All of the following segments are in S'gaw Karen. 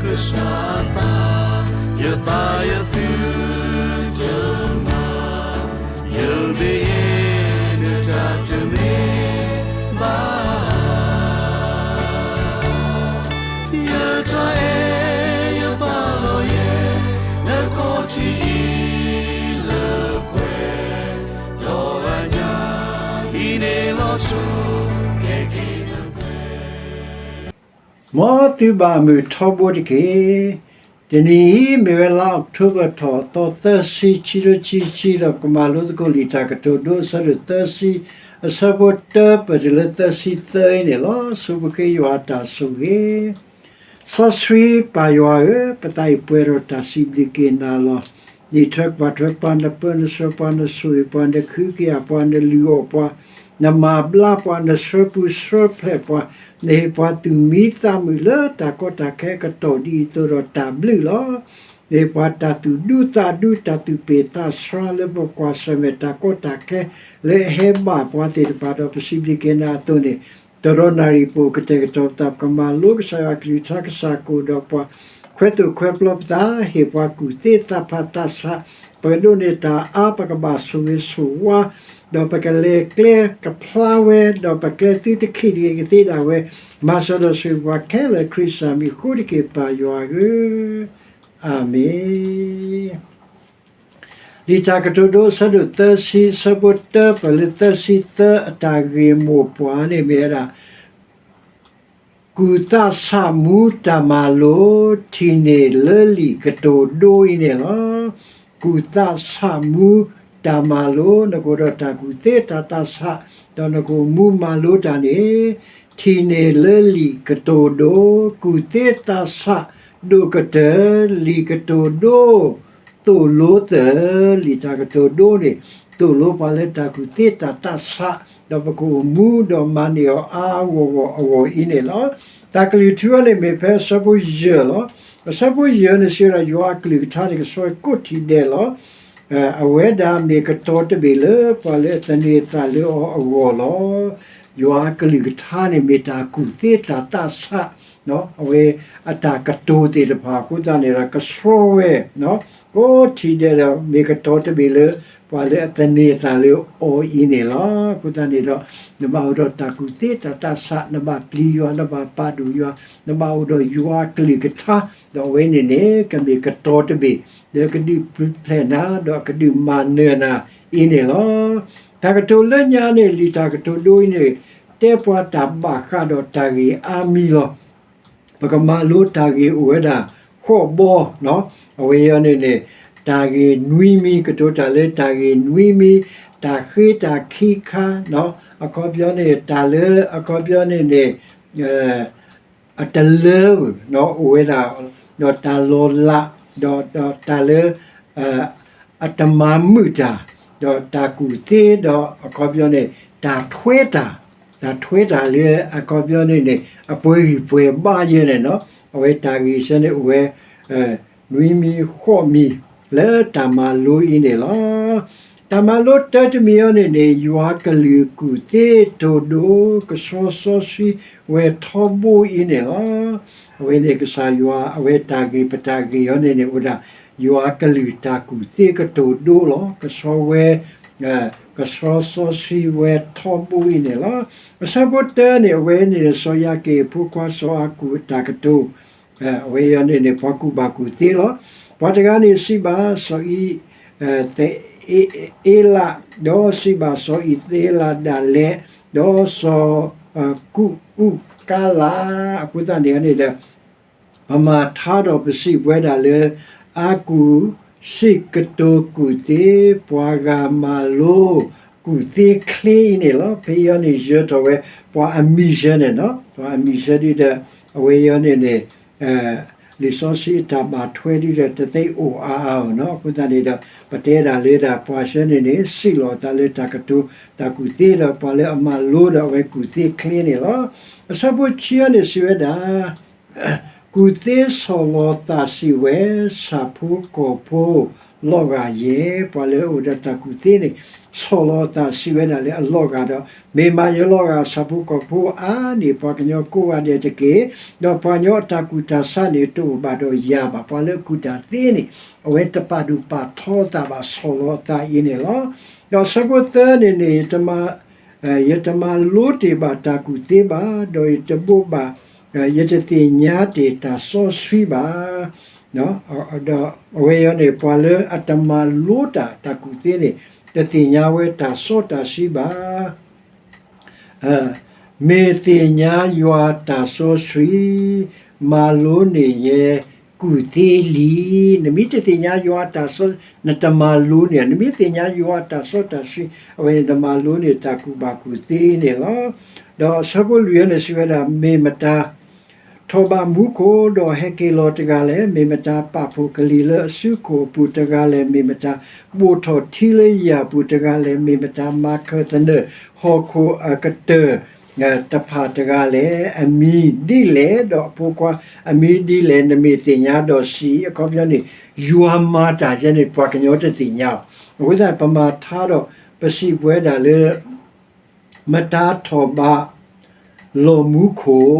ကစၢ်အသး, ယသးယသုတမၤ, ယမ့ၢ်ယဲ နတၢ်တမ့ၢ်ဘၣ်. ယတၢ်အဲၣ်ယပာ်လီၤယဲ နခီၣ်ထံးအံၤလၢပှဲၤ, ဒီးအညၣ်အံၤန့ၣ်လီၤဆီ ကဲက့ၤနပှဲၤ မ်သုဘၣ်မုာ်ထီဘိတက့ၢ်. တနံၤအံၤ မ့ၢ်ဝဲလါအီးကထိဘၢၣ်ထီၣ်သီသၢဆံ ခံကထိခံဆံ ဒီးပကမၤလိသကိးလံာ်တၢ်ကတိၤဒိ အဆၢဒိၣ်သၢဆံ အဆၢဖိတၢ ပၢၢ်တုၤလၢသၢဆံသၢအံၤန့ၣ်လီၤ. ဆိပဃ့ယွၤအတၢ်ဆိၣ်ဂ့ၤ စီဆှံပၢ်ယွၤဧၢ, ပသးအံၤပှဲၤဒီးတၢ်စံးဘျုးက့ၤနၤလီၤ. နံၣ်ထွဲကွၢ်ထွဲပှၤ, နပၢနဆှၢပှၤ, နဆိၣ်ဂ့ၤပှၤ, နကဟုကယာ်ပှၤ, နလုၢ်အီၣ်ပှၤ, နမၤဘျါပှၤ, နဆှၢပူၤဆှၢဖျဲးပှၤ, နဟ့ၣ်ပှၤသူၣ်မံသးမုာ်လၢတၢ်ကီတၢ်ခဲအကတီၢ်ဒ်အံၤအသိးဒီးတၢ်ဘျုးလီၤ. နဟ့ၣ်ပှၤတၢ်သူၣ်ဒူသးဒူ တၢ်သူၣ်ပ့ၢ်သးဆှါလၢပကွၢ်ဆၢၣ်မဲာ်တၢ်ကီတၢ်ခဲလၢအဟဲဘၣ်ပှၤသ့ၣ်တဖၣ်ဒီး ပစံးဘျုးက့ၤနၤအသိးန့ၣ် တရီနၣ်ရံၣ်ပအိၣ် ကတဲာ်ကတီၤပသး ပကမၤလိကစၢ်ယွၤအကလုၢ်ကထါ ကစၢ်ကအိၣ်ဒီးပှၤ ခွဲးသိၣ်ခွဲးပျီပသး ဟ့ၣ်ပှၤကူၣ်သ့သးဖးသးဆး ပကဒိးန့ၢ်တၢ်အါ ပကဘၣ်ဆိၣ်ဂ့ၤဆိၣ်ဝါ ဒီးပကလဲၤကျဲကဖျါဝဲ ဒီးပကျဲသုတခံးတဂ့ၤကသ့ဒၣ်ဝဲ မၤစၢၤဒီးဆိၣ်ဂ့ၤပှၤခဲလၢာ် ခရံာ်စၢ်မံၤအဃိတက့ၢ် ပၢ်ယွၤဧၢ, အၤမ့ၣ်. လံာ်တၢ်ကတိၤဒိ အဆၢဒိၣ်သၢဆံ အဆၢဖိတၢ ပၢၢ်လၢသၢဆံသၢ အတၢ်ဂ့ၢ်မိၢ်ပှၢ်န့ၣ်မ့ၢ်ဝဲဒၣ် ကူၣ်သးဆးမူတၢ်မၤလိ ထံၣ်န့ၢ်လၢလံာ်ကတိၤဒိအံၤန့ၣ်လီၤ. ကူၣ်သးဆးမူတၢ်မၤလိ နကအိၣ်ဒီးတၢ်ကူၣ်သ့တၢ်သးဆး ဒီးနကအိၣ်မူမၤလိတၢ်န့ၣ် ထံၣ်န့ၢ်လၢလံာ်ကတိၤဒိ ကူၣ်သ့သးဆးဒိၣ်ကတၢၢ် လံာ်ကတိၤဒိ သိၣ်လိသၢၣ် လံာ်တၢ်ကတိၤဒိန့ၣ် သိၣ်လိပှၤလၢတၢ်ကူၣ်သ့တၢ်သးဆး ဒီးပကအိၣ်မူဒီးမၤန့ၢ်အီၤအါအါဂီၢ်ဂီၢ်အဂီၢ်အံၤန့ၣ်လီၤ. တၢ်ကလုၢ်ထူအံၤန့ၣ်မ့ၢ်ဖဲအဆၢဖိယဲၢ်လီၤ. အဆၢဖိယဲၢ်န့ၣ်စံးဝဲဒၣ် ယွၤအကလုၢ်ကထါန့ၣ် ကဆှီကိးထံၣ်ဒဲးလီၤ. အဝဲဒၣ်မ့ၢ်ကတီၤတဘ့ၣ်လၢပှၤလၢအသန့ၤအသးလၢအီၤအဂီၢ်လီၤ. ယွၤအကလုၢ်ကထါန့ၣ်မ့ၢ်တၢ်ကူၣ်သ့တၢ်သးဆး အဝဲအတၢ်ကတိၤသ့ၣ်တဖၣ်အဃိသတးန့ၣ်ဒီး ကဆှီဝဲ ကိးထံၣ်ဒဲးဒီး မ့ၢ်ကတီၤတဘ့ၣ်လၢ ပှၤလၢအသန့ၤအသးလၢအီၤအံၤန့ၣ်လီၤ. အဃိသတးန့ၣ်ဒီး နဘၣ်အိၣ်ဒီးတၢ်ကူၣ်သ့တၢ်သးဆး နဘၣ်ပျံၤယွၤ နဘၣ်ပာ်ဒိၣ်ယွၤ နဘၣ်အိၣ်ဒီးယွၤအကလုၢ်ကထါ ဒီးအဝဲန့ၣ်န့ၣ် ကမ့ၢ်ကတီၤတဘ့ၣ် လၢကဒုးပျၢ်နၤ ဒီးကဒုးမၤနၢၤနၤအံၤန့ၣ်လီၤ. တၢ်ကတိၤလၢညါန့ၣ် လံာ်တၢ်ကတိၤဒိအံၤန့ၣ် တဲပှၤတၢ်ဘၣ်ဃးဒီးတၢ်ဂ့ၢ်အါမံၤလီၤ. ပကမၤလိတၢ်ဂ့ၢ်အိၣ်ဝဲဒၣ် ဃိးဘီ, အဝဲအံၤန့ၣ်န့ၣ် တၢ်ဂ့ၢ်နွံမံၤ ကတိၤတၢ်လၢတၢ်ဂ့ၢ်နွံမံၤ, တၢ်ဃ့တၢ်ခံခါ, အခီပညီန့ၣ် တၢ်လၢအခီပညီန့ၣ်န့ၣ် အတလၢ အိၣ်ဝဲဒၣ် ဒီးတၢ်လီၤလး ဒီးတၢ်လၢ အတမၤမုာ်တၢ်, ဒီးတၢ်ကူၣ်သ့ ဒီးအခီပညီန့ၣ် တၢ်ထွဲတၢ်, တၢ်ထွဲတၢ်လၢအခီပညီန့ၣ်န့ၣ် အပှဲၤဂံၢ်ပှဲၤဘါယဲန့ၣ်လီၤ. အဝဲတၢ်ဂ့ၢ်ဆၢန့ၣ်အိၣ်ဝဲ နွံမံၤဃိးမံၤ လၢတၢ်မၤလိအံၤန့ၣ်လီၤ. တၢ်မၤလိတၢတမံၤအံၤန့ၣ်န့ၣ် ယွၤကလုၢ်ကူၣ်သ့တိၢ်ဒိၣ် ကဆှီစီဆှံဝဲထီဘိအံၤန့ၣ်လီၤ. အဝဲန့ၣ်ကစၢ်ယွၤ အဝဲတၢ်ဂ့ၢ်ပတၢ်ဂ့ၢ်အံၤန့ၣ်န့ၣ် အိၣ်ဒၣ် ယွၤကလုၢ်တၢ်ကူၣ်သ့ကတိၤဒိလီၤ. ကဆှီဝဲ ကဆှီစီဆှံဝဲထီဘိအံၤန့ၣ်လီၤ. အဆၢဖိတၢန့ၣ် အဝဲန့ၣ် စီၤယၤက့ၣ်အဖိခွါစီၤအၤကူးအတၢ်ကတိၤ အဝဲအံၤန့ၣ်န့ၣ် ပှၤကူၣ်ဘၣ်ကူၣ်သ့လီၤ. ပှၤတဂၤန့ၣ် စံးဘၣ်စီၤအံၤ သ့အ့လး, ဒီးစံးဘၣ်စီၤအံၤသ့လးဒၣ်လဲာ်, ဒီးစီၤကူးအူကါလး, အဃိသတးန့ၣ်န့ၣ်ဒီး ပမၤထါဒီးပစံးပဝဲဒၣ်လၢ အါကူး စံးကတိၤကူၣ်သ့ ပှၤဂၤမၤလိ ကူၣ်သ့ချ့အံၤန့ၣ်လီၤ. ဖဲအံၤန့ၣ် ယၢၤထီၣ်ဝဲ ပှၤအမံၤဆၢန့ၣ်လီၤ. ပှၤအမံၤဆၢဒ်ဒီး အဝဲအံၤန့ၣ်န့ၣ် လံာ်စီဆှံအတၢ်ဘၣ်ထွဲဒ်ဒီး တသ့အိၣ်အါအါအီၤနီၤ. အဃိသတးန့ၣ်ဒီး ပတဲဒၣ်လၢဒၣ်ပှၤဆၢန့ၣ်န့ၣ် စံးလီၤအသးလၢတၢ်ကတိၤ တၢ်ကူၣ်သ့ဒီး ပှၤလၢအမၤလိဒီးအဝဲကူၣ်သ့ချ့န့ၣ်လီၤ. အဆၢဖိခံန့ၣ်စံးဝဲဒၣ် ကူၣ်သ့ဆီၣ်လီၤသးစံးဝဲ ဆၣ်ဖိကီၢ်ဖိ လီၤဂာ်ယဲၢ်, ပှၤလၢအအိၣ်ဒီးတၢ်ကူၣ်သ့န့ၣ် ဆီၣ်လီၤအသးစံးဝဲဒၣ်လၢအလီၤဂာ်ဒီး, မ့ၢ်မးယလီၤဂာ်ဆၣ်ဖိကီၢ်ဖိအါန့ၢ်ပှၤကညီကိးဂၤဒဲးတက့ၢ်. ဒီးပှၤကညီအတၢ်ကူၣ်တၢ်ဆးန့ၣ်တအိၣ်ဘၣ်ဒီးယၤဘၣ်. ပှၤလၢအကူၣ်တၢ်သ့န့ၣ် အဝဲတပာ်ဒိၣ်ပာ်ထီအသးဘၣ်, ဆီၣ်လီၤအသးအံၤန့ၣ်လီၤ. ဒီးအဆၢဖိသၢန့ၣ်န့ၣ် ယတမၤလိတ့ၢ်ဘၣ်တၢ်ကူၣ်သ့ဘၣ်, ဒီးယတဘိးဘၣ်, ယတသ့ၣ်ညါတ့ၢ်တၢ်စီဆှံဘၣ်. ဒီးအဝဲအံၤန့ၣ် ပှၤလၢအတမၤလိတၢ်တၢ်ကူၣ်သ့န့ၣ် တသ့ၣ်ညါဝဲတၢ်စီတၢ်ဆှံဘၣ်. မ့ၢ်သ့ၣ်ညါယွၤတၢ်စီဆှံ, မၤလိန့ၢ်ယဲကူၣ်သ့လံ. နမ့ၢ်တသ့ၣ်ညါယွၤတၢ်စီ, နတမၤလိန့ၢ်, နမ့ၢ်သ့ၣ်ညါယွၤတၢ်စီတၢ်ဆှံ, အဝဲန့ၣ်နမၤလိန့ၢ်တၢ်ကူၣ်ဘၣ်ကူၣ်သ့န့ၣ်လီၤ. ဒီးအဆၢဖိလွံၢ်အံၤန့ၣ် စံးဝဲဒၣ် မ့ၢ်မတၤ ထီၣ်ဘးမူခိၣ်ဒီးဟဲက့ၤလီၤတဂၤလဲၣ်, မ့ၢ်မတၤပာ်ဖှိၣ်ကလံၤလၢအစုခိၣ်အပူၤတဂၤလဲၣ်, မ့ၢ်မတၤဘိၣ်ထီၣ်ထံလၢယၢ်ပူၤတဂၤလဲၣ်, မ့ၢ်မတၤမၤခၢၣ်သနၢၣ်ဟီၣ်ခိၣ်အကတၢၢ်တဖၣ်တဂၤလဲၣ်, အမံၤဒ်လဲၣ်, ဒီးအဖိခွါအမံၤဒ်လဲၣ်, နမ့ၢ်သ့ၣ်ညါဒီးစံး, အခီပညီန့ၣ် ယွၤမၤတၢ်ယဲန့ၣ် ပှၤကညီတသ့ၣ်ညါအီၤ. အဃိသတး ပမၤထါဒီး ပစံးပဝဲဒၣ်လၢ မတၤထီၣ်ဘးလီၢ်မူခိၣ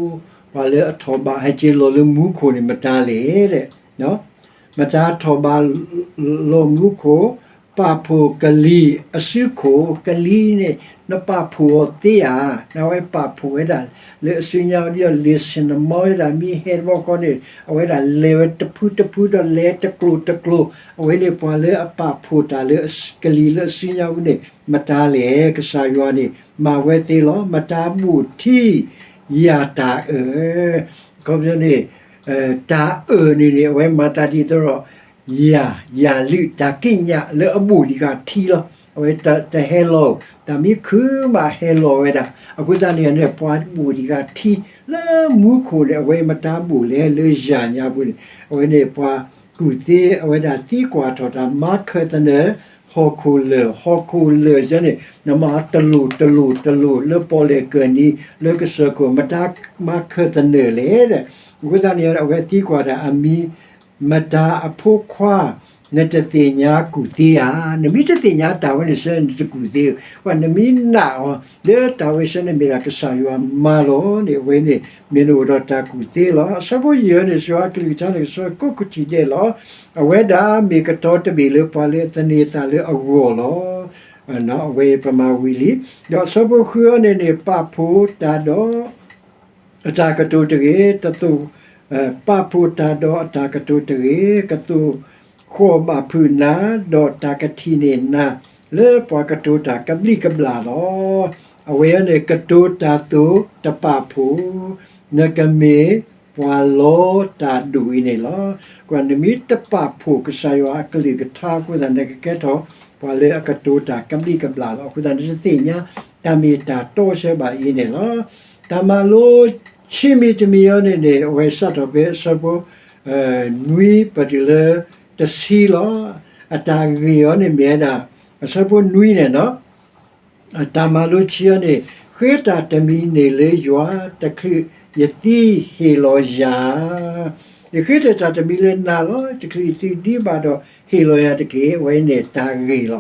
်, ပှၤလၢအထီၣ်ဘးဟဲက့ၤလီၤလၢမူခိၣ်န့ၣ် မတၤလဲၣ်. မတၤထီၣ်ဘးလီၢ်မူခိၣ်, ပာ်ဖှိၣ်ကလံၤအစုခိၣ်, ကလံၤန့ၣ် နပာ်ဖှိၣ်အီၤသ့ဧါ, နဝဲပာ်ဖှိၣ်ဝဲဒၣ်လၢအစုညါဝဲဒၣ် လံာ်ဆ့ၣ်နီၤမီၤဝဲဒၣ် မ့ၢ်ဟဲတဘျီဃီန့ၣ် အဝဲဒၣ်လဲၤဝဲတဖုတဖုဒီးလဲၤတကျိၤတကျိၤ, အဝဲန့ၣ်ပှၤလၢအပာ်ဖှိၣ်တၢ်လၢကလံၤလၢအစုညါဝဲန့ၣ် မတၤလဲၣ်. ကစၢ်ယွၤန့ၣ် မၤဝဲသ့လီၤ. မတၤဘိၣ်ထံယၢ်တၢ်အၢၣ်, အခီပညီန့ၣ် တၢ်အၢၣ်န့ၣ်န့ၣ် အဝဲမၤသးဒ်သိးဒီး ယၢ်, ယၢ်လုၢ်တၢ်ကံးညာ်လၢအဘိၣ်ဒံးဂၤထံလီၤ. အဝဲတဟဲလီၤ, တၢ်မံခုမးဟဲလီၤဝဲဒၣ်. အဃိသတးန့ၣ်န့ၣ် ပှၤဘိၣ်ဒံးဂၤထံလၢမူခိၣ်န့ၣ် အဝဲမတၤဘိၣ်လဲၣ်လၢယၢ်ညါပူၤန့ၣ် အဝဲန့ၣ်ပှၤကူၣ်သ့အဝဲဒၣ်သံကွၢ်ထီၣ်တၢ် မၤခၢၣ်သနၢၣ်ဟီၣ်ခိၣ်လၢၢ်, ဟီၣ်ခိၣ်လၢၢ်ယဲန့ၣ် နမၤတလိၣ်တလိၣ်တလိၣ်လၢပီၣ်လဲၣ်ကၢၢ်နံၤ လၢကစၢၢ်ခိၣ် မတၤမၤခၢၣ်သနၢၣ်လဲၣ်. အဃိသတးန့ၣ် အဝဲသံကွၢ်ဒၣ်အမံၤ မတၤအဖိခွါ နတသ့ၣ်ညါကူၣ်သ့ဧါ. နမ့ၢ်တသ့ၣ်ညါတၢ်ဝဲန့ၣ်ဆၢ နတကူၣ်သ့, ပှၤနမ့ၢ်နာ်အီၤ လၢတၢ်ဝဲဆၢန့ၣ်မ့ၢ်ဒၣ်ကစၢ်ယွၤမၤလီၤန့ၣ် အဝဲန့ၣ် မ့ၢ်နအိၣ်ဒီးတၢ်ကူၣ်သ့လီၤ. အဆၢဖိယဲၢ်န့ၣ် စံးဝဲကလုၢ်ကထါန့ၣ် ကဆၢကိးကထံၣ်ဒဲးလီၤ. အဝဲဒၣ်မ့ၢ်ကတီၤတဘ့ၣ်လၢပှၤလၢအသန့ၤအသးလၢအဂီၢ်လီၤ. အဝဲပမၤဝံၤလံ. ဒီးအဆၢဖိဃုအံၤန့ၣ်န့ၣ် ပာ်ဖှိၣ်တၢ်ဒီး အတၢ်ကတိၤတဂ့ၤ, တသိၣ်, ပာ်ဖှိၣ်တၢ်ဒီးအတၢ်ကတိၤတဂ့ၤ, ကသိၣ်ဃီၣ်ဘၣ်ဖုးနၤ, ဒီးတၢ်ကထံၣ်န့ၢ်နၤ လၢပှၤကတိၤတၢ်ကဘျံးကဘျၣ်လီၤ. အဝဲအံၤန့ၣ် ကတိၤတၢ်သိၣ်တပာ်ဖှိၣ်, နကမ့ၢ်ပှၤလီတၢ်ဒိၣ်အံၤန့ၣ်လီၤ. ကွၢ်နမ့ၢ်တပာ်ဖှိၣ်ကစၢ်ယွၤအကလုၢ်ကထါအဃိသတး နကကဲထီၣ်ပှၤလၢအကတိၤတၢ်ကဘျံးကဘျၣ်လီၤ. အဃိသတး နတသ့ၣ်ညါတၢ်မ့ၢ်တၢ်တီဆၢဘၣ်အံၤန့ၣ်လီၤ. တၢ်မၤလိခံမံၤတမံၤအံၤန့ၣ်န့ၣ် အဝဲစးထီၣ်ဖဲအဆၢဖိ နွံ ပတုၤလၢတဆံလီၤ. အတၢ်ဂ့ၢ်အံၤန့ၣ်မ့ၢ်ဝဲဒၣ် အဆၢဖိနွံန့ၣ် တၢ်မၤလိခံအံၤန့ၣ် ဃ့တၢ်တမံၤန့ၣ်လၢယွၤ, တချုးယသံဟ့ၣ်လီၤယၤ, ယဃ့တၢ်တမံၤလၢနၤလီၤ, တချုးယသံဒံးဘၣ်ဒီး ဟ့ၣ်လီၤယၤတက့ၢ်. အဝဲန့ၣ်တၢ်ဂ့ၢ်လီၤ.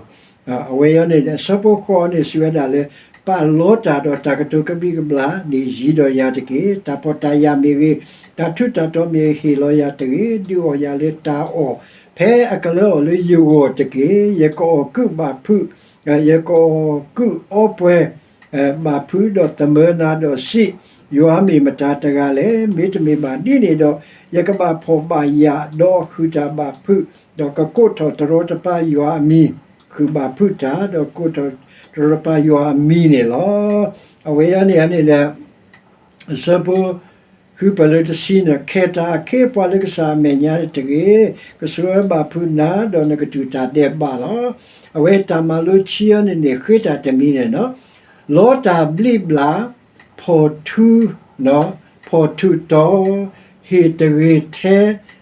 အဝဲအံၤန့ၣ် အဆၢဖိဃိးန့ၣ် စံးဝဲဒၣ်လၢ ပာ်လီတၢ်ဒီးတၢ်ကတိၤကဘျံးကဘျၣ်န့ၣ် ယံၤဒီးယၤတက့ၢ်. တၢ်ဖှီၣ်တၢ်ယာ်မ့ၢ်ဂ့ၤ, တၢ်ထူးတၢ်တီၤမ့ၢ်ဂ့ၤ ဟ့ၣ်လီၤယၤတဂ့ၤ. ဒုးအီၣ်ယၤလၢတၢ်အီၣ် ဖဲအကလၢအီၣ်လၢယဂီၢ်တက့ၢ်. ယကအီၣ်ကုၣ်ဘၣ်ဖုး, ယကအီၣ်ကုၣ်အီပှဲၤ ဘၣ်ဖုးဒီးသမၢနၤဒီးစံး, ယွၤမ့ၢ်မတၤတဂၤလဲၣ်. မ့တမ့ၢ်ဘၣ်ဒ်န့ၣ်ဒီး ယကဘၣ်ဖှီၣ်ဘၣ်ယာ်ဒီးဃုာ်တၢ်ဘၣ်ဖုး, ဒီးကကိးထီၣ်တရီတပါယွၤအမံၤ, ဃုာ်ဘၣ်ဖုးတၢ် ဒီးကိးထီၣ်တရီတပါယွၤအမံၤန့ၣ်လီၤ. အဝဲအံၤန့ၣ်န့ၣ် အဆၢဖိ ဃုပလၢတဆံန့ၣ် ခဲတၢ်အခ့အပှၤလၢကစၢ်အမဲာ်ညါတဂ့ၤ, ကဆိၣ်ဝဲဘၣ်ဖုးနၤ ဒီးနကတူၢ်တၢ်ဒဲးဘးလီၤ. အဝဲတၢ်မၤလိခံအံၤန့ၣ်န့ၣ် ဃ့တၢ်တမံၤန့ၣ် လီတၢ်ဘျံးဘျၣ်, ဖီၣ်ထူ, ဖီၣ်ထူၣ်တီၤ, ဟ့ၣ်တဂ့ၤထဲ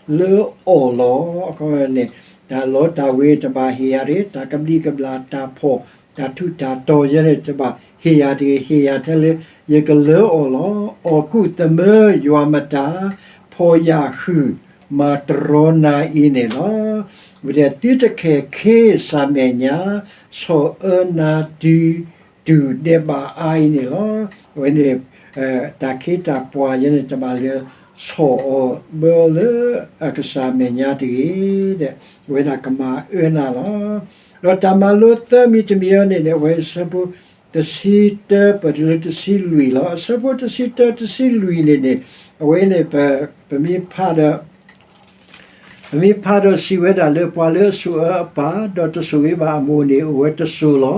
လၢအီၣ်လီၤ. အခီန့ၣ် တၢ်လီတၢ်ဝ့ၤတဘၣ်ဟ့ၣ်ယၤတဂ့ၤ, တၢ်ကဘျံးကဘျၣ်တၢ်ဖှီၣ် တၢ်ထူးတၢ်တီၤယဲန့ၣ် တဘၣ်ဟ့ၣ်ယၤတဂ့ၤ, ဟ့ၣ်ယၤထဲလၢယကလၢအီၣ်လီၤ. အီၣ်ကုၣ်သမၢယွၤမတၤ, ဖှီၣ်ယာ်ဃုာ် မၤတရီနၤအံၤန့ၣ်လီၤ. ဝံၤဒီးသုတခဲၤခ့စၢ်မဲာ်ညါ, ဆီၣ်အၢနၤတုၤ, တုၤဒဲးဘးအါအံၤန့ၣ်လီၤ. အဝဲန့ၣ် တၢ်ခ့တၢ်ပှၤယဲန့ၣ် တဘၣ်လၢဆီၣ်အီၤဘၢအီၤလၢအကစၢ်မဲာ်ညါတဂ့ၤ, ဒီးအဝဲဒၣ်ကမၤအၢနၤလီၤ. ဒီးတၢ်မၤလိသၢမံၤတမံၤအံၤန့ၣ်န့ၣ် အဝဲအဆၢဖိတဆံတၢ ပတုၤလၢတဆံလွံၢ်လီၤ. အဆၢဖိတဆံတၢ တဆံလွံၢ်န့ၣ်န့ၣ် အဝဲန့ၣ် ပမ့ၢ်ဖးဒီး ပမ့ၢ်ဖးဒီးစံးဝဲဒၣ်လၢ ပှၤလၢအဆိၣ်အၢအပၢ်, ဒီးတဆိၣ်ဂ့ၤဘၣ်အမိၢ်န့ၣ် အိၣ်ဝဲတစိၤလီၤ.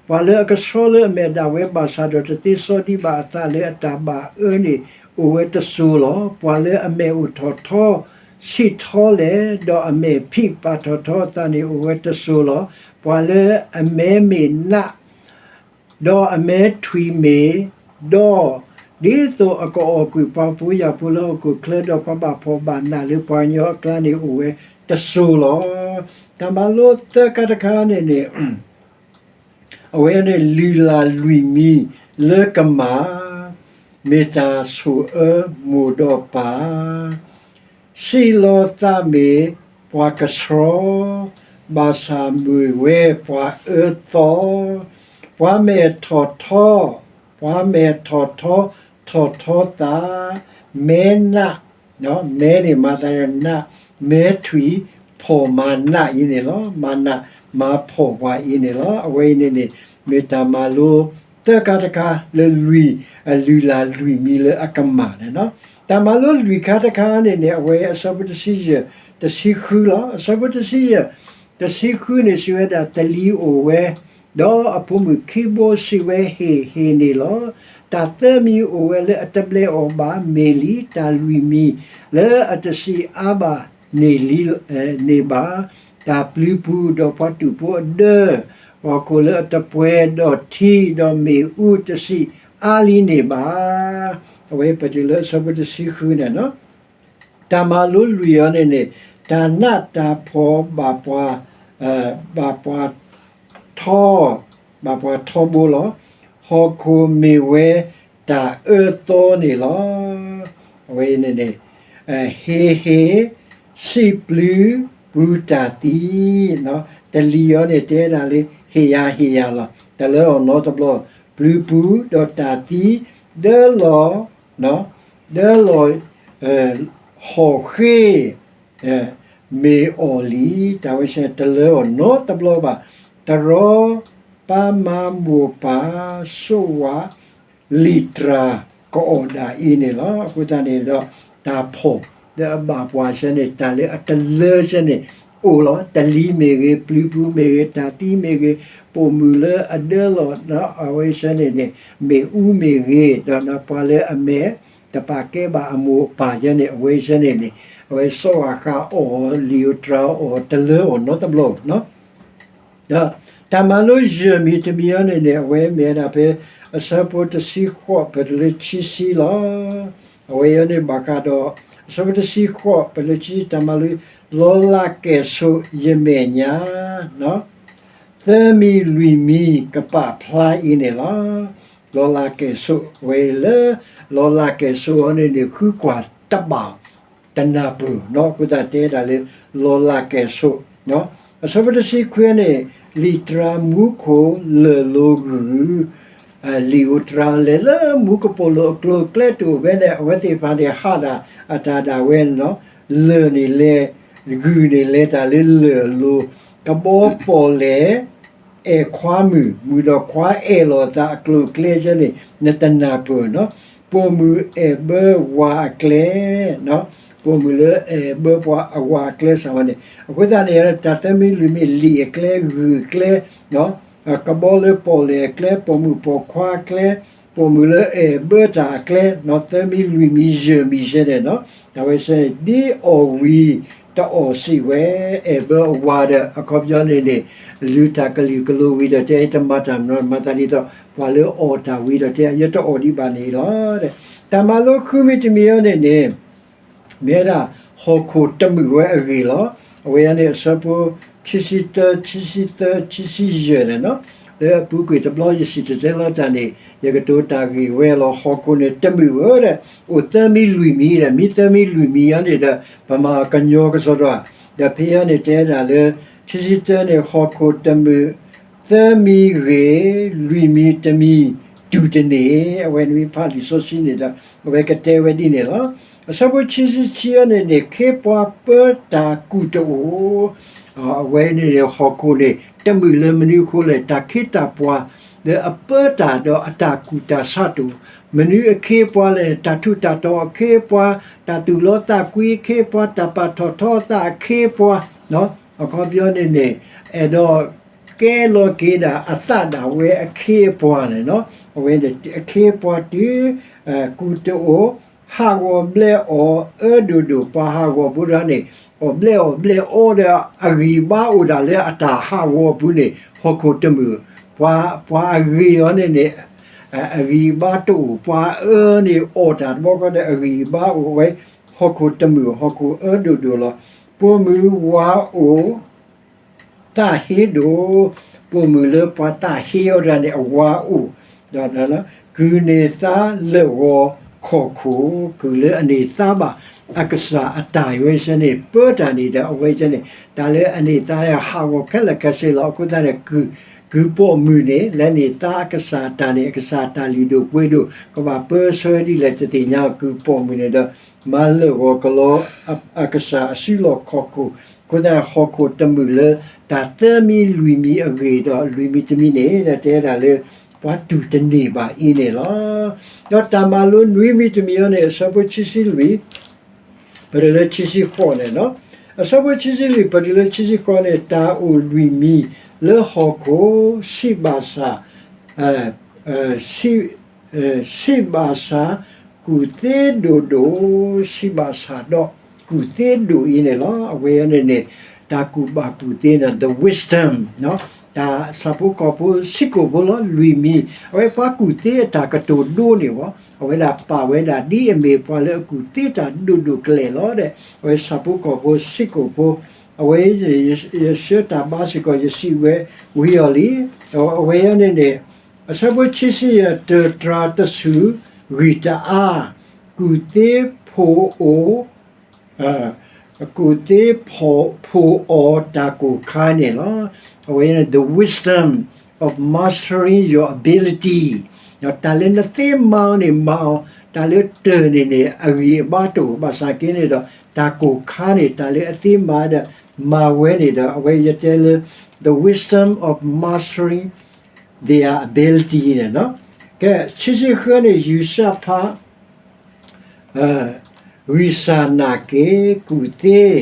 ပှၤလၢအကဆှီလၢအမဲာ်ဒၣ်ဝဲဘၣ်ဆၣ်ဒီးတသ့စီဒံးဘၣ်အသးလၢအတၢ်ဘၣ်အၢန့ၣ် အိၣ်ဝဲတစိၤလီၤ. ပှၤလၢအမဲာ်အိၣ်ထီၣ်ထီ ဆံးထီလဲၣ်, ဒီးအမဲာ်ဖံးပာ်ထီၣ်ထီအသးန့ၣ် အိၣ်ဝဲတစိၤလီၤ. ပှၤလၢအမဲမ့ၢ်နး ဒီးအမဲထွံၣ်မ့ၢ်ဒီး, ဒ်သိးအကအီၣ်ကွံာ်ပှၤဖိယာ်ဖိလၢဟီၣ်ခိၣ်ချၢဒီးပှၤဘၣ်ဖှီၣ်ဘၣ်နးလၢပှၤကညီအကျါန့ၣ်အိၣ်ဝဲတစိၤလီၤ. တၢ်မၤလိသၢခါတခါန့ၣ်န့ၣ် အဝဲန့ၣ်လုၢ်လၢ်လွံၢ်မံၤလၢကမၣ်, မ့ၢ်တၢ်ဆိၣ်အၢမိၢ်ဒီးပၢ် စံးလီၤသးမ့ၢ်ပှၤကဆှီ, ဘၣ်ဆၣ်မုၢ်ဝဲပှၤအၢသီ, ပှၤမဲာ်ထီၣ်ထီ, ပှၤမဲာ်ထီၣ်ထီ, ထီၣ်ထီသး, မဲနး, မဲန့ၣ်မၤသးနး, မဲထွံၣ်ဖှီၣ်မၤနးအံၤန့ၣ်လီၤ. မၤနးမၤဖှီၣ်ပှၤအံၤန့ၣ်လီၤ. အဝဲအံၤန့ၣ်န့ၣ် မ့ၢ်တၢ်မၤလိသၢခါတခါလၢလွံၢ်, လုၢ်လၢ်လွံၢ်မံၤလၢအကမၣ်န့ၣ်လီၤ. တၢ်မၤလိလွံၢ်ခါတခါန့ၣ်န့ၣ် အဝဲအဆၢဖိတဆံယဲၢ်, တဆံဃုလီၤ. အဆၢဖိတဆံယဲၢ်, တဆံဃုန့ၣ် စံးဝဲဒၣ်တလံၤအိၣ်ဝဲ, ဒီးအဖိမုၣ်ခံဘိစံးဝဲ ဟ့ၣ်, ဟ့ၣ်န့ၣ်လီၤ. တၢ်သၢမံၤအိၣ်ဝဲလၢအတဘျဲးအီၣ်ဘၣ် မ့ၢ်လံ, တၢ်လွံၢ်မံၤလၢအတစံးအါဘၣ်န့ၢ်လံ, န့ၢ်ဘၣ်, တၢ်ပျုၤပူၤဒီးပှၤတူာ်ဖိအဒၢ, ဟီၣ်ခိၣ်လၢအတပှဲၤဒီးထံ, ဒီးမ့ၣ်အူတစံးအါလံန့ၢ်ဘၣ်. အဝဲပတုၤလၢအဆၢဖိတဆံဃုန့ၣ်လီၤ. တၢ်မၤလိလွံၢ်အံၤန့ၣ်န့ၣ် တၢ်နးတၢ်ဖှီၣ်ဘၣ်ပှၤ, ဘၣ်ပှၤထီ, ဘၣ်ပှၤထီဘိလီၤ. ဟီၣ်ခိၣ်မ့ၢ်ဝဲတၢ်အၢသီန့ၣ်လီၤ. အဝဲအံၤန့ၣ်န့ၣ် ဟ့ၣ်ဟ့ၣ်, စံးပျုၤ, ပူၤတၢ်သံ, တလံၤအံၤန့ၣ် တဲဒၣ်လၢ ဟ့ၣ်ယၤဟ့ၣ်ယၤလီၤ. တလၢအီၤနီတဘျီ, ပျုၤပူၤဒီးတၢ်သံ, ဒၢလီၤ, ဒၢလီၤ, ဟီၣ်ဃ့, မ့ၢ်အီၤလံ, တၢ်ဝဲဆဲန့ၣ် တလၢအီၤနီတဘျီဘၣ်. တရီပၢ်မၤမိၢ်ပၢ် ဆိၣ်ဝါ လံာ်တြၤ ကအီၣ်ဒၣ်အံၤန့ၣ်လီၤ. အဃိသတးန့ၣ်ဒီး တၢ်ဖှီၣ်လၢအဘၣ်ပှၤဆဲန့ၣ် တၢ်လၢအတလၢဆဲန့ၣ် အိၣ်လီၤ. တလံၤမ့ၢ်ဂ့ၤ, ပျုၤပူၤမ့ၢ်ဂ့ၤ, တၢ်သံမ့ၢ်ဂ့ၤ, ပိာ်မုၣ်လၢအဒၢလီၤ အဝဲဆဲန့ၣ်န့ၣ် မ့ၣ်အူမ့ၢ်ဂ့ၤ, ဒီးပှၤလၢအမဲာ်တပာ်ကဲဘၣ်အမိၢ်အပၢ်ဆဲန့ၣ် အဝဲဆဲန့ၣ်န့ၣ် အဝဲဆိၣ်ဝါဃာ်အီၤ လံာ်ဧိၤတြၤအီၤ တလၢအီၤနီတဘျီဘၣ်. ဒီးတၢ်မၤလိယဲၢ်မံၤတမံၤအံၤန့ၣ်န့ၣ် အဝဲမ့ၢ်ဝဲဒၣ်ဖဲ အဆၢဖိတဆံဃိး ပတုၤလၢခံဆံလီၤ. အဝဲအံၤန့ၣ်ဘၣ်ဃးဒီး အဆၢဖိတဆံဃိး ပတုၤလၢခံဆံ တၢ်မၤလိ လီၤလးကဲၣ်ဆိးယမဲာ်ညါ သၢမံၤလွံၢ်မံၤကပာ်ဖျါအံၤန့ၣ်လီၤ. လီၤလးကဲၣ်ဆိးဝဲလၢ လီၤလးကဲၣ်ဆိးအံၤန့ၣ်န့ၣ် ဃုကွၢ်တဘၣ် တနၢ်ပၢၢ်နီၤ အဃိသတးတဲဒၣ်လၢ လီၤလးကဲၣ်ဆိး. အဆၢဖိတဆံခွံန့ၣ် လံာ်တြၤမူခိၣ်လၢၢ်လိၤဂုၢ်, လံာ်ဧိၤတြၤလဲၤလၢမူကပိာ်လိၤအကျိၤအကျဲတအိၣ်ဘဲန့ၣ် အဝဲသ့ၣ်တဖၣ်န့ၣ်ဟးဒၣ်အတၢ်ဒၣ်ဝဲန့ၣ်လီၤ. လၢၢ်န့ၣ်လဲၤ, ဂုၢ်န့ၣ်လဲၤတၢ်လၢလၢၢ်အလိၤ, ကဘီပီၣ်လဲၣ် အဲၣ်ခွါမုၣ်, မုၣ်ဒီးခွါအဲၣ်လိာ်သးအကျိၤအကျဲဆဲန့ၣ် နတနၢ်ပၢၢ်နီၤ. ပိာ်မုၣ်အဲၣ်ဘၢဝၤအကျဲ, ပိာ်မုၣ်လၢအဲၣ်ဘၢပှၤအဝၤအကျဲစ့ၢ်ဝဲန့ၣ် အဃိသတးန့ၣ် တၢ်သၢမံၤလွံၢ်မံၤ လံာ်အကျဲ ဂုၢ်အကျဲ ကဘီလၢပီၣ်လဲၣ်အကျဲ ပိာ်မုၣ်ပိာ်ခွါအကျဲ ပိာ်မုၣ်လၢအဲၣ်ဘၢတၢ်အကျဲ သၢမံၤလွံၢ်မံၤယဲၢ်မံၤဆဲန့ၣ်နီၤ တၢ်ဝဲဆဲန့ၣ် ဒ်အီၣ်ဝံၤတအီၣ်စံးဝဲ အဲၣ်ဘၢအဝၤဒီး အခီပညီန့ၣ်န့ၣ် လုၢ်တၢ်ကလုာ်ကလိၤဝံၤဒီးတဲ ယတမၤတၢ်မနုၤ မၤသးဒ်သိး ပှၤလၢအအီၣ်တၢ်ဝံၤဒီးတဲ ယတအီၣ်ဒံးဘၣ်န့ၣ်လီၤ. တၢ်မၤလိဃုမံၤတမံၤအံၤန့ၣ်န့ၣ် မ့ၢ်ဝဲဒၣ် ဟီၣ်ခိၣ်တမုာ်ဝဲအဂ့ၢ်လီၤ. အဝဲန့ၣ်အဆၢဖိ ခံဆံတၢ ခံဆံသၢ ခံဆံယဲၢ်န့ၣ်နီၤ. လၢအပူၤကွံာ်တဘျီယစံၣ်တဲၤတဲလီၤတၢ်န့ၣ် ယကတိၤတၢ်ဂ့ၢ်ဝဲလီၤ. ဟီၣ်ခိၣ်န့ၣ်တမုာ်ဧၢဒီး အိၣ်သၢမံလွံၢ်မံဒီး မံသၢမံလွံၢ်မံအံၤန့ၣ်ဒီး ပမၤကညီကစီဒီဧါ. ဒီးဖဲအံၤန့ၣ်တဲဒၣ်လၢ ခံဆံတၢန့ၣ် ဟီၣ်ခိၣ်တမုာ် သၢမံဂ့ၤ လွံၢ်မံတမံ တူၢ်တန့ၢ်. အဝဲနမ့ၢ်ဖးလံာ်စီဆှံန့ၣ်ဒီး အဝဲကတဲဝဲဒ်န့ၣ်လီၤ. အဆၢဖိခံဆံခံအံၤန့ၣ်န့ၣ် ခ့ပှၤပၢတၢ်ကူၣ်တအိၣ် အဝဲန့ၣ်န့ၣ် ဟီၣ်ခိၣ်န့ၣ် တမုာ်လၢမနုၤအဃိလဲၣ်, တၢ်ခ့တၢ်ပှၤလၢအပၢတၢ်ဒီးအတၢ်ကူၣ်တၢ်ဆးတအိၣ်, မနုၤအခ့အပှၤလဲၣ်, တၢ်ထူးတၢ်တီၤအခ့အပှၤ, တၢ်သူၣ်လီသးကွံအခ့အပှၤ, တၢ်ပာ်ထီၣ်ထီအသးအခ့အပှၤ, အခီပညီန့ၣ်န့ၣ် အဲၣ်ဒိးကဲလီၤက့ၤဒၣ်အသးဒၣ်ဝဲအခ့အပှၤန့ၣ်လီၤ. အဝဲန့ၣ်အခ့အပှၤတုၤ ကူၣ်တအိၣ် ဟးဂီၤဘျဲၣ်အီၣ်အၢဒိၣ်ဒိၣ်, ပှၤဟးဂီၤဖိတဂၤန့ၣ် အီၣ်ဘျဲၣ်အီၣ်ဘျဲၣ်အီဒီး အဂံၢ်အဘါအိၣ်ဒၣ်လၢအတၢ်ဟးဂီၤအပူၤန့ၣ် ဟီၣ်ခိၣ်တမုာ်, ပှၤအဂ့ၤအီၤန့ၣ်န့ၣ် အဂံၢ်အဘါတအိၣ်, ပှၤအၢန့ၣ်အီၣ်တၢ်တဘျီဃီဒီး အဂံၢ်အဘါအိၣ်ဝဲ ဟီၣ်ခိၣ်တမုာ် ဟီၣ်ခိၣ်အၢဒိၣ်ဒိၣ်လီၤ. ပိာ်မုၣ်ဝၤအိၣ် သးဟ့ဒိၣ်, ပိာ်မုၣ်လၢပှၤသးဟ့အီၤတဂၤန့ၣ် အဝၤအိၣ်, ဒီး ကုၢ်န့ၢ်သါလၢာ်ဂီၤခီၣ်ခိၣ်, ကုၢ်လၢအန့ၢ်သါဘၣ်အကစၢ်အတၢ် အဝဲန့ၣ် ပၢတၢ်န့ၣ်ဒီး အဝဲန့ၣ် တၢ်လၢအန့ၢ်သါဟးဂီၤခဲလၢာ်ခဲဆ့လီၤ. အဃိသတးန့ၣ် ကုၢ်ပိာ်မုၣ်န့ၣ် လဲၤန့ၢ်သါအကစၢ်အတၢ်န့ၣ် အကစၢ်အတၢ်လုၢ်ဒိၣ်ပှ့ၤဒိၣ် ကဘၣ်ပၢဆှၢဒ်လဲၣ်တသ့ၣ်ညါ, ကုၢ်ပိာ်မုၣ်န့ၣ်ဒီး မၤလၢာ်ဂီၤကလီ အကစၢ်အစုလီၢ်ခီၣ်ခိၣ်, အဃိသတးဟီၣ်ခိၣ်တမုာ်လၢ တၢ်သၢမံလွံၢ်မံအဂ့ၢ်ဒီး လွံၢ်မံတမံန့ၣ် တဲဒၣ်လၢ ပှၤတူၢ်တန့ၢ်ဘၣ်အံၤန့ၣ်လီၤ. ဒီးတၢ်မၤလိနွံမံတမံအံၤန့ၣ် အဆၢဖိခံဆံလွံၢ် ပတုၤလၢခံဆံဃိးန့ၣ်လီၤ. အဆၢဖိခံဆံလွံၢ် ပတုၤလၢခံဆံဃိးန့ၣ် တၢ်အိၣ်လွံၢ်မံၤလၢဟီၣ်ခိၣ် ဆံးဘၣ်ဆၣ် ဆံးဘၣ်ဆၣ် ကူၣ်သ့ဒိၣ်ဒိၣ်, ဆံးဘၣ်ဆၣ်ဒီးကူၣ်သ့ဒိၣ်အံၤန့ၣ်လီၤ. အဝဲန့ၣ်န့ၣ် တၢ်ကူၣ်ဘၣ်ကူၣ်သ့န့ၣ် the wisdom တၢ်ဆၣ်ဖိကီၢ်ဖိစံးကိာ်ဖိလီၤ လွံၢ်မံၤ, အဝဲပှၤကူၣ်သ့အတၢ်ကတိၤဒိန့ၣ်ဝဲ, အဝဲဒၣ်ပာ်ဝဲဒၣ်ဒ်အမ့ၢ်ပှၤလၢအကူၣ်သ့တၢ်ဒိၣ်ဒိၣ်ကလဲာ်လီၤဒီး အဝဲဆၣ်ဖိကီၢ်ဖိစံးကိာ်ဖိ, အဝဲ ယဆၢတၢ်ဘါစ့ၢ်ကီး ယစံးဝဲဝံၤအီၤလံ, အဝဲန့ၣ်န့ၣ် အဆၢဖိခံဆံယဲၢ် တၢ်တြၤတစူၢ် ဂံၢ်တအါ, ကူၣ်သ့ဖိအိၣ် ကူၣ်သ့ဖိအီၤတၢ်ကိၢ်ခါန့ၣ်လီၤ. အဝဲ the wisdom of mastering your ability တၢ်လၢနသ့မၤအီၤန့ၣ်မၤအီၤ, တၢ်လၢတၢၢ်န့ၣ်န့ၣ် အဂံၢ်အဘါတအိၣ် ဘၣ်ဆၣ်က့န့ၣ်ဒီး တၢ်ကိၢ်ခါန့ၣ် တၢ်လၢအသ့မၤဒီး မၤဝဲန့ၣ်ဒီး အဝဲယတဲလၢ the wisdom of mastering their ability န့ၣ်လီၤ. ကဲ ခံဆံဃုန့ၣ် ယုၢ်ၡဖး ဂံၢ်စၢ်နာ်က့ၤ ကူၣ်သ့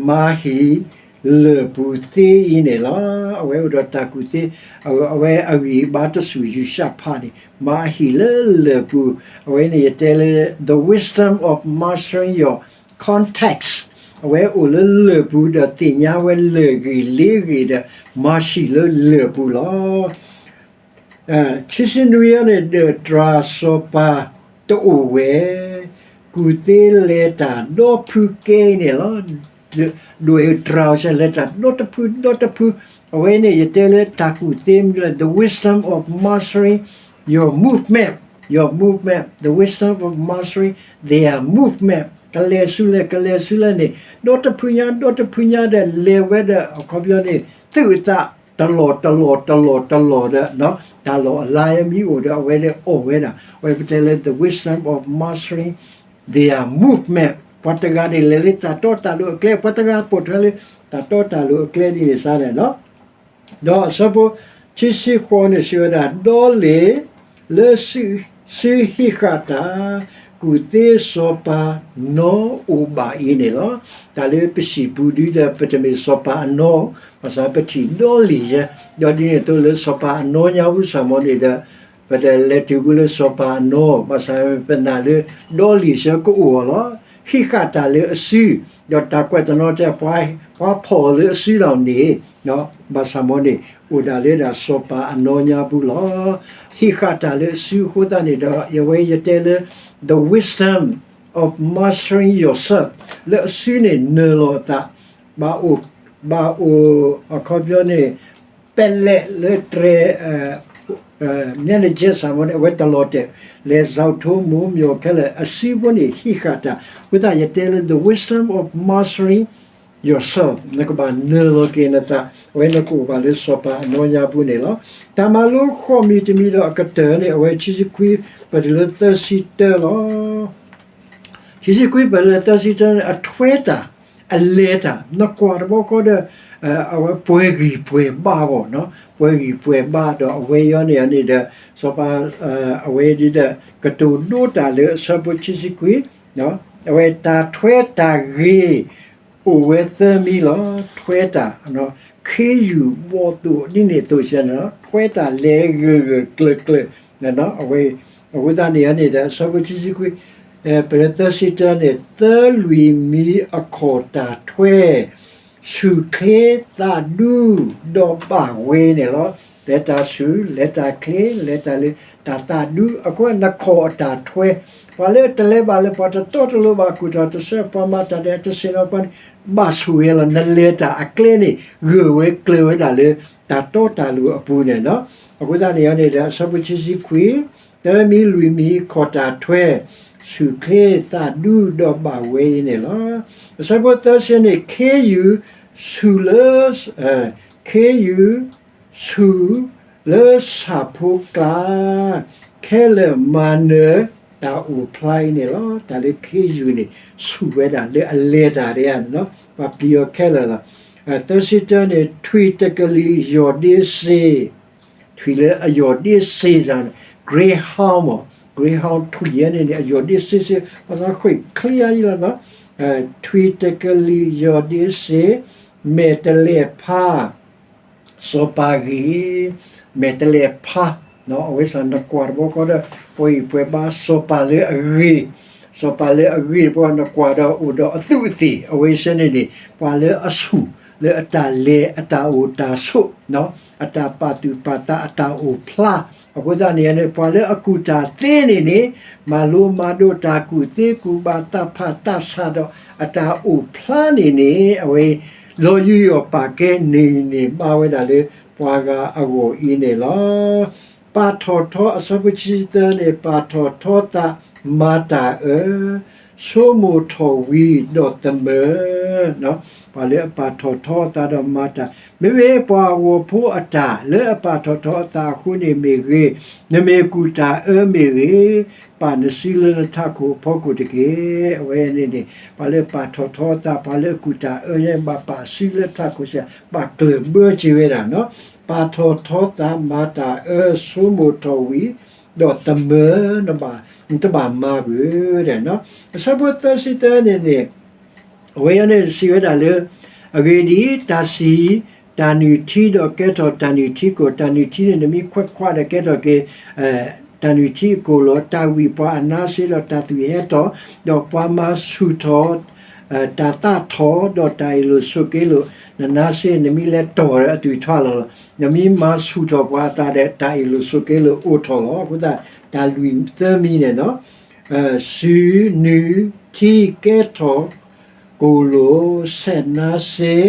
မၤဟံၣ်လၢၢ်ပူၤသ့အံၤန့ၣ်လီၤ. အဝဲအိၣ်ဒီးတၢ်ကူၣ်သ့, အဝဲအဂံၢ်အဘါတစူၢ် ယုၢ်ၡဖးန့ၣ် မၤဟံၣ်လၢလၢၢ်ပူၤ, အဝဲန့ၣ်ယတဲလၢ the wisdom of mastering your context အဝဲအိၣ်လၢလၢၢ်ပူၤဒီးသ့ၣ်ညါဝဲလၢၢ်ဂ့ၢ်လ့ဂ့ၢ်ဒီး မၤဟံၣ်လၢလၢၢ်ပူၤလီၤ. ခံဆံနွံအံၤန့ၣ် ဒီးတြၤစီၤပၤတအိၣ်ဝဲ, ကူၣ်သ့လဲၤတၢ်ဒီဖုကဲအံၤန့ၣ်လီၤ. ဒိးတြၤလဲၤတၢ်ဒီတဖုဒီတဖု, အဝဲန့ၣ်ယတဲလၢတၢ်ကူၣ်သ့မနုၤလဲၣ်, the wisdom of mastering your movement, your movement, the wisdom of mastering their movement ကလဲၤဆူလဲၣ် ကလဲၤဆူလဲၣ်န့ၣ် ဒီတဖုညါ ဒီတဖုညါဒီးလဲၤဝဲဒီး အခီပညီန့ၣ် သုးအသး တလီၢ်တလီၢ်တလီၢ်တလီၢ်ဒီး တၢ်လီၢ်အလါအမံၤအိၣ်ဒီး အဝဲဒၣ်အီၣ်ဝဲဒၣ် အဝဲပတဲလၢ the wisdom of mastering their movement ပှၤတဂၤန့ၣ် လဲၤလၢတၢ်တီတၢ်လိၤအကျဲ ပှၤတဂၤပိာ်ထွဲလၢ တၢ်တီတၢ်လိၤအကျဲဒ်န့ၣ်စ့ၢ်န့ၣ်လီၤ. ဒီးအဆၢဖိ ခံဆံဃိးန့ၣ် စံးဝဲဒၣ် ဒီလ့ၢ်လၢ စုဟံးဃာ်တၢ် ကူၣ်သ့စီၤပၤနီအိၣ်ဘၣ်အံၤန့ၣ်လီၤ. တၢ်လၢပစံးပူၤဒုဒီး ပတမ့ၢ်စီၤပၤအနီ, ဘၣ်ဆၣ်ပထံၣ်ဒီလ့ၢ်ယဲ, ဒီးဒ်န့ၣ်အသိးလၢစီၤပၤအနီညါဝံၤစ့ၢ်မီၤန့ၣ်ဒီး ပတလဲၤတုၤဝံၤလၢစီၤပၤအနီ, ဘၣ်ဆၣ်ပနာ်လၢ ဒီလ့ၢ်ယဲကအိၣ်အီၤလီၤ. ဟံးဃာ်တၢ်လၢအစု, ဒီးတၢ်ကွဲးတနီၤတဲ ပှၤဖီၣ်အီၤလၢအစုလီၤန့ၣ် ဘၣ်ဆၣ်မီၤန့ၣ် အိၣ်ဒၣ်လၢဒၣ်စီၤပၤအနီညါပူၤလီၤ. ဟံးဃာ်တၢ်လၢအစုအဃိသတးန့ၣ်ဒီး ယဝဲယတဲလၢ the wisdom of mastering yourself လၢအစုန့ၣ်နၢၤလီၤအသး, ဘၣ်အိၣ်, ဘၣ်အိၣ်အခီပညီန့ၣ် ပဲလဲၣ်လၢတြဲၤ မျက်နှာကျက်စာမေးပွဲန့ၣ် အဝဲတလီၤတဲာ်, လဲၤ ဇောက်ထိုး မိုးမျှော် ခဲလၢာ် အစုဖိန့ၣ် ဟံးဃာ်တၢ်, အဃိသတးယတဲလၢ The Wisdom of Mastering Yourself နကဘၣ်နၢၤလီၤက့ၤနသး, အဝဲနကအိၣ်ဘၣ်လၢစီၤပၤအနီၣ်ညါပူၤန့ၣ်လီၤ. တၢ်မၤလိဃိးမံၤတမံၤဒီးအကတၢၢ်န့ၣ် အဝဲခံဆံခွံ ပတုၤလၢသၢဆံတၢလီၤ. ခံဆံခွံ ပတုၤလၢသၢဆံတၢန့ၣ် အထွဲတၢ်, အလဲၤတၢ်, နကွၢ်တဘျီဃီဒီး အဝဲပှဲၤဂံၢ်ပှဲၤဘါဘၣ်နီၤ, ပှဲၤဂံၢ်ပှဲၤဘါဒီးအဝဲအံၤန့ၣ်န့ၣ်ဒီး စီၤပၤ အဝဲဒ်ဒီး ကတိၤဒိတၢ်လၢအဆၢဖိခံဆံခွံ, အဝဲတၢ်ထွဲတၢ်ဂ့ၤ အိၣ်ဝဲသၢမံၤလီၤ. ထွဲတၢ် ခ့ယုၢ်ဘီၣ်သိၣ်ဒ်န့ၣ်အသိးစဲန့ၣ်လီၤ. ထွဲတၢ်လဲၤဂၢၢ်ဂၢၢ်ကျၢၤကျၢၤ အဝဲ အဃိသတးန့ၣ်န့ၣ်ဒီး အဆၢဖိခံဆံခွံ ပတုၤသၢဆံတၢန့ၣ် သၢလွံၢ်မံၤအခီၣ်တၢ်ထွဲ ဆူၣ်ချ့သးဒူ ဒီးဘၣ်ဝဲန့ၣ်လီၤ. လဲၤတၢ်ဆူၣ် လဲၤတၢ်ချ့ လဲၤတၢ်လၢတၢ်သးဒူ အဃိနခီၣ်အတၢ်ထွဲ, ပှၤလၢတလဲၤဘၣ်လၢပှၤတတီတလိၤဘၣ်ကူၣ်ထီၣ်တစဲး ပှၤမၤတၢ်ဒီးတဆ့ၣ်နီၤပှၤန့ၣ် ဘၣ်ဆိၣ်ဂ့ၤလီၤ. နလဲၤတၢ်အကျဲန့ၣ် ဂၢၢ်ဝဲကျၢၤဝဲဒၣ်လၢတၢ်တီတၢ်လိၤအပူၤန့ၣ်လီၤ. အဃိသတးန့ၣ်န့ၣ်ဒီး အဆၢဖိခံဆံခွံ သၢမံၤလွံၢ်မံၤခီၣ်တၢ်ထွဲ ဆူၣ်ချ့သးဒူဒီးဘၣ်ဝဲအံၤန့ၣ်လီၤ. အဆၢဖိသၢဆံန့ၣ် ခ့ယုၢ်ဆူၣ်လၢ ခ့ယုၢ်ဆူၣ်လၢဆၣ်ဖိကျါ ခဲလၢာ်မၤနၢၤတၢ်အိၣ်ဖျါအံၤန့ၣ်လီၤ. တၢ်လၢခ့ယုၢ်န့ၣ် ဆူၣ်ဝဲဒၣ်လၢအလဲၤတၢ်ဒ်န့ၣ်လီၤ. ပှၤပျံၤအီၤခဲလၢာ်လီၤ. သၢဆံတၢန့ၣ် ထွံၣ်တကလုာ်ယီၢ်ဒ့စ့ ထွံၣ်လၢအယီၢ်ဒ့စ့စ့ၣ်န့ၣ် greyhound မး greyhound ထွံၣ်ယဲန့ၣ်န့ၣ် အယီၢ်ဒ့စ့စ့ ပှၤသးဃ့ၢ်ချ့အါယံလီၤနီၤ. ထွံၣ်တကလုာ်ယီၢ်ဒ့စ့ မဲာ်တလဲၤဖး စီၤပၤဂ့ၤ မဲာ်တလဲၤဖး, အဝဲစ့ၢ်နကွၢ်တဘျီဃီဒီး ပှဲၤဂံၢ်ပှဲၤဘါ စီၤပၤလၢအဂ့ၤ, စီၤပၤလၢအဂ့ၤတဘျီ နကွၢ်ဒီးအိၣ်ဒီးအသူးအသ့ၣ် အဝဲစ့ၢ်န့ၣ်န့ၣ် ပှၤလၢအဆူၣ်လၢအတၢ်လဲၤအတၢ်အိၣ်တၢ်ဆိး အတၢ်ပာ်သူၣ်ပာ်သးအတၢ်အိၣ်ဖျါ, အဃိသတးန့ၣ်န့ၣ် ပှၤလၢအကူၣ်တၢ်သ့န့ၣ်န့ၣ် မၤလိမၤဒိးတၢ်ကူၣ်သ့ကူၣ်ဘၣ်သးဖးသးဆးဒီး အတၢ်အိၣ်ဖျါန့ၣ်န့ၣ် အဝဲ လီၤယူးယီၣ်ပာ်ကဲန့ၢ်ဂံၢ်န့ၢ်ဘါဝဲဒၣ်လၢ ပှၤဂၤအဂီၢ်အံၤန့ၣ်လီၤ. ပာ်ထီၣ်ထီ အဆၢဖိခံဆံသၢန့ၣ် ပာ်ထီၣ်ထီသးမၤတၢ်အၢ ဆိကမိၣ်ထီၣ်ဝံၤဒီးသမၢ ပှၤလၢအပာ်ထီၣ်ထီအသးဒီးမၤတၢ်, မ့မ့ၢ်ပှၤဂီၤဖိအတၢ်လၢအပာ်ထီၣ်ထီအသးအဃိန့ၣ်မ့ၢ်ဂ့ၤ, နမ့ၢ်ကူၣ်တၢ်အၢမ့ၢ်ဂ့ၤ, ပာ်နစုလၢနထးခိၣ်အဖီခိၣ်တက့ၢ်. အဝဲန့ၣ်န့ၣ် ပှၤလၢပာ်ထီၣ်ထီအသး ပှၤလၢအကူၣ်တၢ်အၢန့ၣ် ဘၣ်ပာ်စုလၢထးခိၣ်စ့ၢ် ဘၣ်ကျၢၢ်ဘၢစ့ၢ်ဝဲဒၣ်နီၤ. ပာ်ထီၣ်ထီသးမၤတၢ်အၢ ဆိကမိၣ်ထီၣ်ဝံၤ ဒီးသမၢ နဘၣ် နတဘၣ်မၤဘၣ်ဒီး အဆၢဖိသၢဆံသၢန့ၣ်န့ၣ် အဝဲအံၤန့ၣ်စံးဝဲဒၣ်လၢ အဂ့ၢ်ဒ်အံၤ, တၢ်စံၣ်တၢ်နုၢ်ထံဒီးကဲထီၣ်တၢ်နုၢ်ထံကိၣ်, တၢ်နုၢ်ထံန့ၣ် နမ့ၢ်ခွဲးခွါဒီးကဲထီၣ်က့ၤ တၢ်နုၢ်ထံအကိၣ်လီၤ. တၢ်ဝံၣ်ပှၤအနါစ့ဒီးတၢ်သွံၣ်ဟဲထီၣ်, ဒီးပှၤမၤဆူၣ်ထီၣ် တၢ်သးထီၣ်ဒီးတၢ်အ့ၣ်လိာ်ဆိးက့လိာ်, နနါစ့ နမ့ၢ်လဲၤတီၢ်ဒီးအသွံၣ်ထွါလီၤလီၤ. နမ့ၢ်မၤဆူၣ်ထီၣ်ပှၤအသးဒီး တၢ်အ့ၣ်လိာ်ဆိးက့လိာ်အိၣ်ထီၣ်လီၤ. အဃိသတး တၢ်လွံၢ်သၢမံၤန့ၣ်နီၤ စူၤနုၢ်ထံကဲထီၣ် ကိၣ်လိာ် ဆဲးနါစ့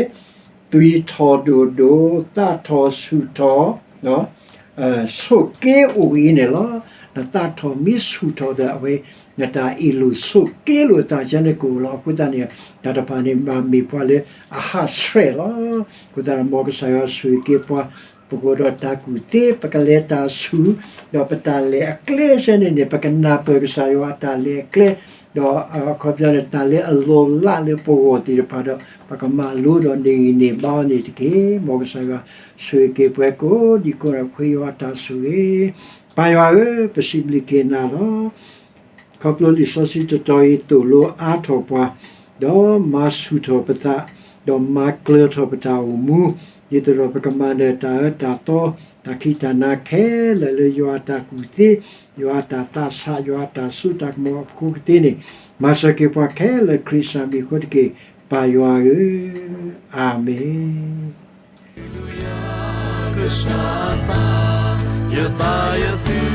သွံၣ်ထီၣ်ဒိၣ်ဒိၣ် သးထီၣ်ဆူၣ်ထီၣ် ဆိးက့အိၣ်အံၤန့ၣ်လီၤ. နသးထီၣ်မ့ၢ်ဆူၣ်ထီၣ်ဒီးအဝဲ နတၢ်အ့ၣ်လိာ်ဆိးက့လိာ်သးစ့ၢ်န့ၣ်ကအိၣ်လီၤ. အဃိသတးန့ၣ် တၢ်တဖၣ်န့ၣ် ဘၣ်မ့ၢ်ပှၤလၢအဟးဆှဲးလီၤ. အဃိသတးဒီးမ်ကစၢ်ယွၤဆိၣ်ဂ့ၤက့ၤပှၤ ပကအိၣ်ဒီးတၢ်ကူၣ်သ့ ပကလဲၤတၢ်ဆူၣ် ဒီးပတၢ်လဲၤအကျဲစ့ၢ်န့ၣ်န့ၣ် ပကနၢ်ပၢၢ်ကစၢ်ယွၤအတၢ်လဲၤအကျဲ ဒီးအခီပညီန့ၣ် တၢ်လၢအလီၤလးလၢပဂီၢ်သ့ၣ်တဖၣ်ဒီး ပကမၤလိဒီးန့ၢ်ဂံၢ်န့ၢ်ဘါအီၤန့ၣ်တက့ၢ်. မ်ကစၢ်ယွၤဆိၣ်ဂ့ၤက့ၤပှၤကိးဒံကိးဒီး ခရံာ်ယွၤအတၢ်ဆိၣ်ဂ့ၤ ပၢ်ယွၤဧၢ, ပစံးဘျုးက့ၤနၤလီၤ. ခီဖျိလံာ်စီဆှံတတီၤအံၤ သိၣ်လိအါထီၣ်ပှၤ, ဒီးမၤဆူၣ်ထီၣ်ပသး, ဒီးမၤကျၢၤထီၣ်ပတၢ်အိၣ်မူ, ဒ်သိးဒီးပကမၤနၢၤတၢ်အၢတၢ်သီ, တၢ်ခံးတၢ်နၤခဲလၢာ်လၢယွၤအတၢ်ကူၣ်သ့, ယွၤအတၢ်သးဆး, ယွၤအတၢ်စိတၢ်ကမီၤအဃိကသ့န့ၣ်, မၤစၢၤက့ၤပှၤခဲလၢာ်ခရံာ်စၢ်မံၤအဃိတက့ၢ်, ပၢ်ယွၤဧၢ, အၤမ့ၣ်.